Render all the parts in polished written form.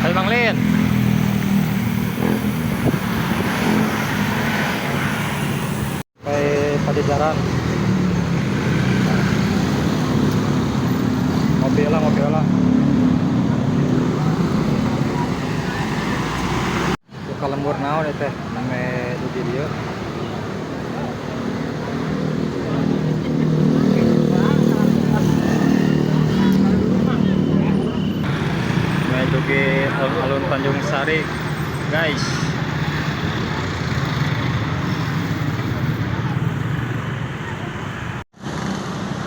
Ayo Bang Lin. ไป Pajajaran. Ngopi lah, ngopi lah. Buka lembur naon ieu teh, name di dieu. Menuju alun-alun Tanjung Sari, guys.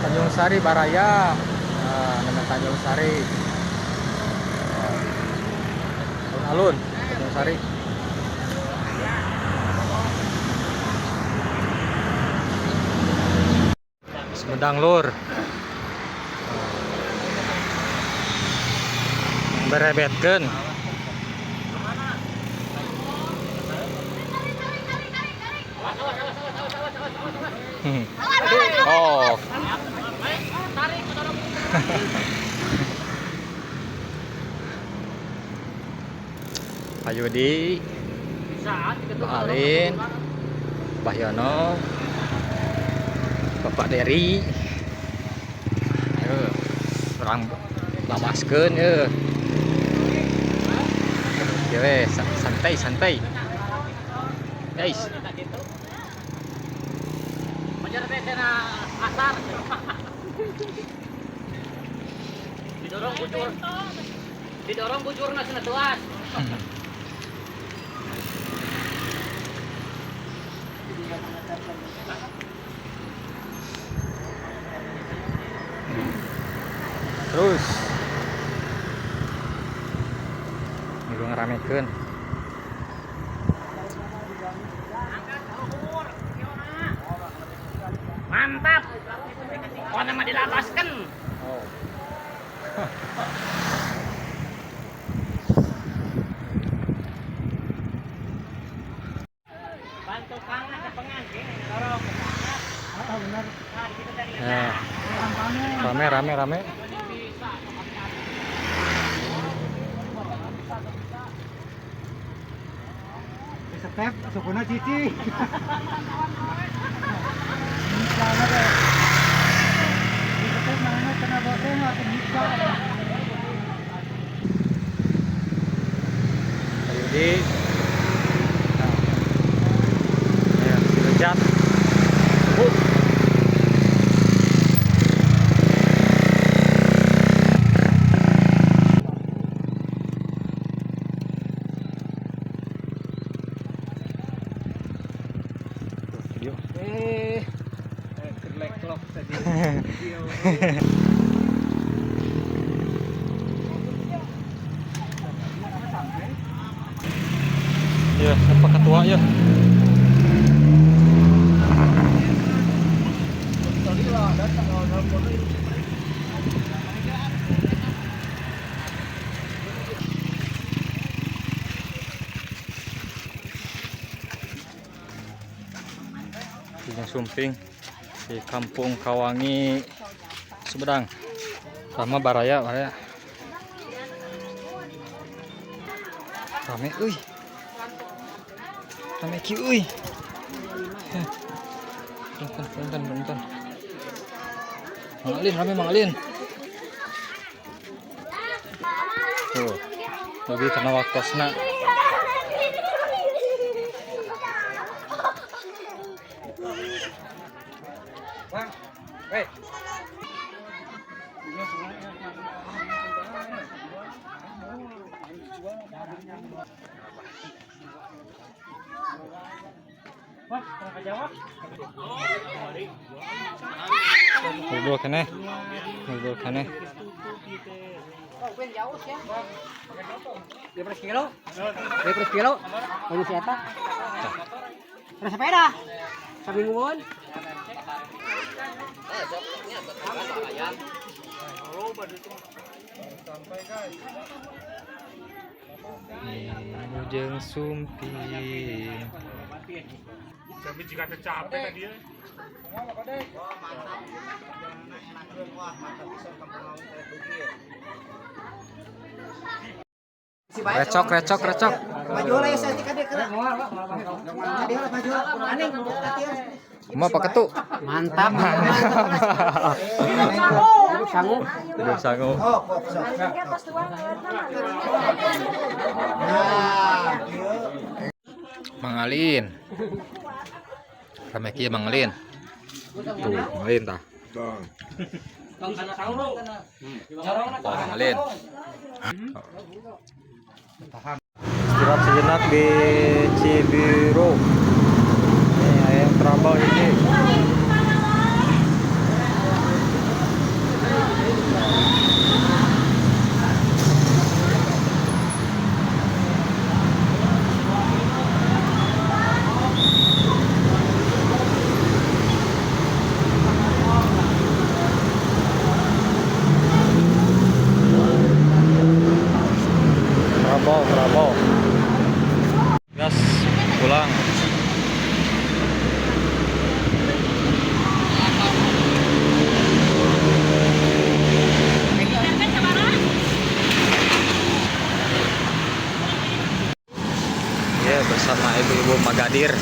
Tanjung Sari Baraya. Nah, nama Tanjung Sari. Alun-alun Tanjung Sari. Sumedang Lur. Berebetkeun. Oh. Pak Yudi, Pak Alin, Pak Yono, Bapak Dery. Ayo, urang labaskeun ye. Oke we, santai santai. Guys, Majar teh cenah asar. Didorong bujur. Didorong bujurna cenah tuas. Terus. Minggu ngeramekeun. Mantap. Pokoknya mah dilabaskeun. Oh. Bantu kang ke pengantin dorong. Ah, benar. Nah, di situ tadi. Nah, rame rame rame. Bisa. Step sukuna cici. Misalnya deh. Di step mana kena bosnya langsung bisa. Pak Yudi. Nah. Ya, si Lejat. Tuh, video. Kelek tadi. Video. Ya, siapa ketua ya? Wilujeng Sumping di Kampung Kawangi, Sumedang. Sama Baraya, Baraya. Rame euy. Rame kieu euy. Punten, punten, punten. Mang Alin, rame Mang Alin. Tuh, lebih karena waktosna. Bang, weh. Wah, kenapa jawab? Ngobrol keneh. Ngobrol keneh. Beli per kilo? Beli per kilo? Mau si eta? Ada sepeda. Samingguan. Wilujeng Sumping. Tapi jika capek tadi ya. Recok, recok, recok. Maju lah ya saya kade kena. Kade lah maju lah. Aneh. Mau apa ketu? Mantap. Hidup sangu. Hidup sangu. Oh, kok sok. Nah, ieu. Mang Alin. Rame kieu Mang Alin. Tuh, Mang Alin tah. Tuh, Mang Alin. Istirahat sejenak di Cibiru. Ini ayam trouble ini. Trouble, trouble. Gas pulang. Ya, bersama ibu-ibu Magadir.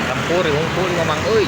Tempur, unggul ngomong euy.